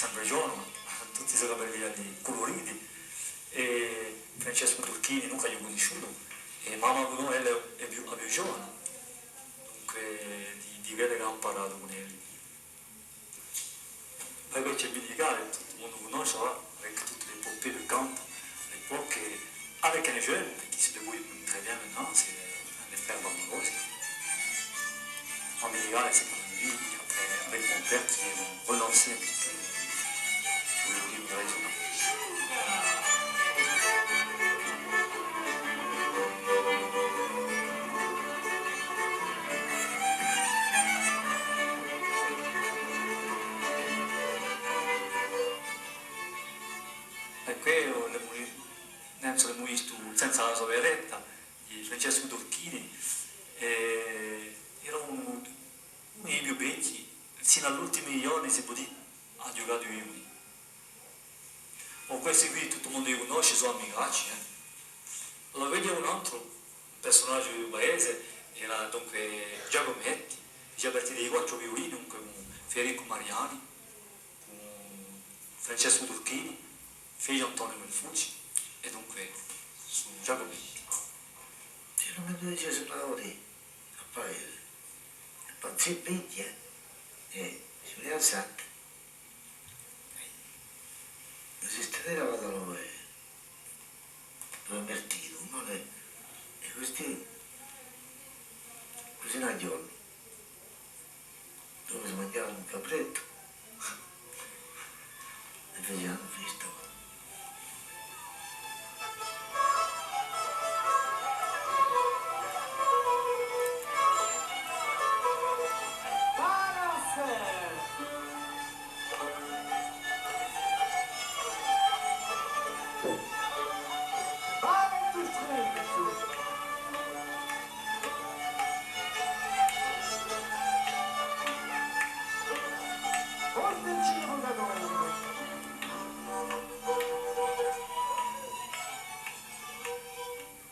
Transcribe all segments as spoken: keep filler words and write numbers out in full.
Sempre ghjovanu, tutti i so capelli culuriti, è Francescu Turchini, nò, ch'aghju cunnisciutu, è mamma cù noi, ella hè più, hè più ghjovana, dunque, di, di quelle ch'aghju amparatu cun elli. Poi, poi ci hè Minicale, tuttu u mondu cunnosce, và, avè tutte l'épopée di Campu, l'épopée, avec un jeune, qui se débrouille très bien maintenant, c'est un frère Barbarossa. En Minicale, c'est quand même lui, après, avec mon père, qui ont relancé un petit peu le, le, le réseau. È quì l'emu, nanzu l'emu vistu senza a so berretta, di Francescu Turchini, è era unu, unu di i più vechji, sinu à l'ultimi ghjorni, si pò dì, hà ghjucatu i viulini. Ma questi quì tuttu u mondu li cunnosce, sò amicacci, eh. Allora, vedi un altru persunagiu di u paese, era dunque Giacometti, dice, à partì di quattru viulini, dunque cù Federicu Mariani, cù Francescu Turchini, figliu Antoniu Guelfucci, è dunque sò Giacometti. Sì, cumu tù dici, sò lavori à paese, è poi zì vechji, eh, è si vede à Santa. Esiste, era vado dove, dove Martino, nò? È, è questi cusì un ghjornu, dove si manghjava un caprettu, è facianu festa.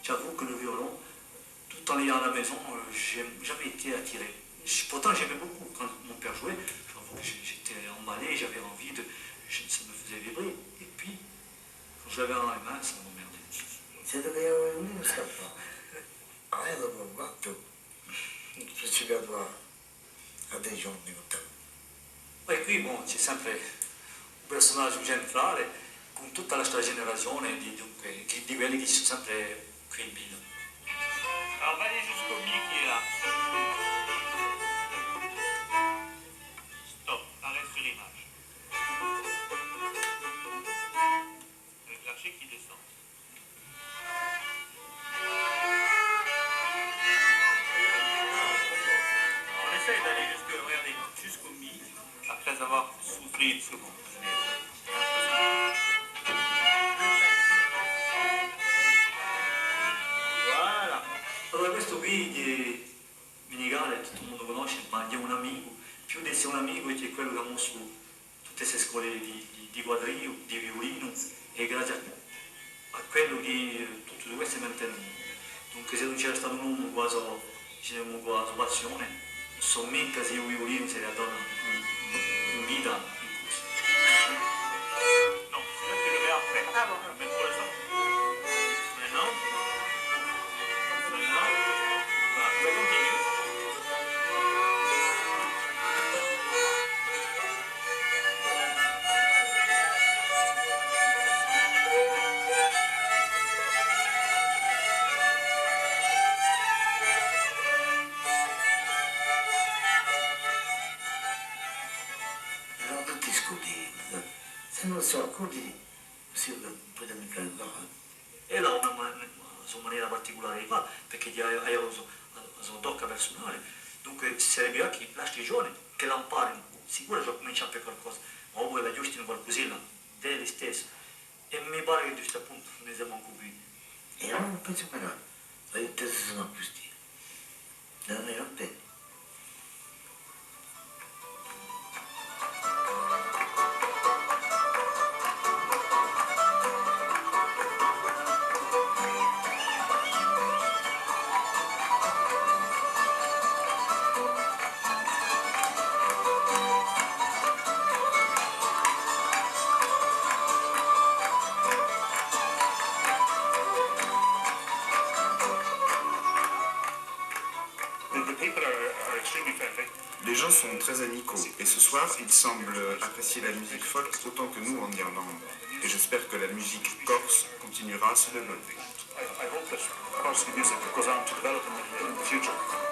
J'avoue que le violon, tout en l'ayant à la maison, euh, j'ai jamais été attiré. Je, pourtant, j'aimais beaucoup quand mon père jouait. J'avoue que j'ai- j'étais emballé, j'avais envie de, je- ça me faisait vibrer. Et puis, quand je l'avais dans les mains, ça m'emmerdait. Site chì eiu ùn scappu. Ah, eiu dopu quantu, sò ghjuntu à, à dece anni cun tè. È quì, bon, ci hè sempre un persunagiu centrale cù tutta a sta generazione di, dunque, di, di quelli chì sò sempre quì in vita. Alors, va aller jusqu'au mi qui est là. Stop, arrête sur image. Avec l'archet qui descend. On essaye d'aller jusque, regardez, jusqu'au mi, après avoir soufflé une seconde. Voilà. Allora, questu quì hè Minicale, tuttu u mondu u cunnosce, ma hè un amicu, più di esse un amicu, hè quellu chì hà mossu tutte ste scole di, di, di quadrigliu, di viulinu, è grazie à, à quellu chì, eh, tuttu questu hè mantenutu. Dunque, s'ellu ùn c'era statu un omu cù a so, dicemu, cù a so passione, ùn sò micca s'è u viulinu si ritorna in, in, in vita in corsu. Non, celui-là, tu le mets après. Ah bon. Mettre le son. Maintenant. Maintenant. Voilà, on va continuer. Eranu tutti scudi, s'ellu ùn s'accurghjia, sì, poi micca aiutà. È l'hà una ma-, a so manera particulare di fà, perchè hà, hà a so, a so tocca persunale. Dunque, sarebbe ancu l'altri ghjovani chì l'amparinu, sicuru chì cumincianu per qualcosa, ma dopu chì l'aghjustinu qualcusella, d'elli stessi. È mi pare chì ghjustu à puntu, ne semu ancu quì. È allora ùn pensu micca, ma eiu pensu sò custì. Nò, nò, nò, bè. People are, are extremely friendly. Les gens sont très amicaux et ce soir, ils semblent apprécier la musique folk autant que nous en Irlande. Et j'espère que la musique corse continuera à se développer. I, I hope that Corsican music goes on to develop in the, in the future.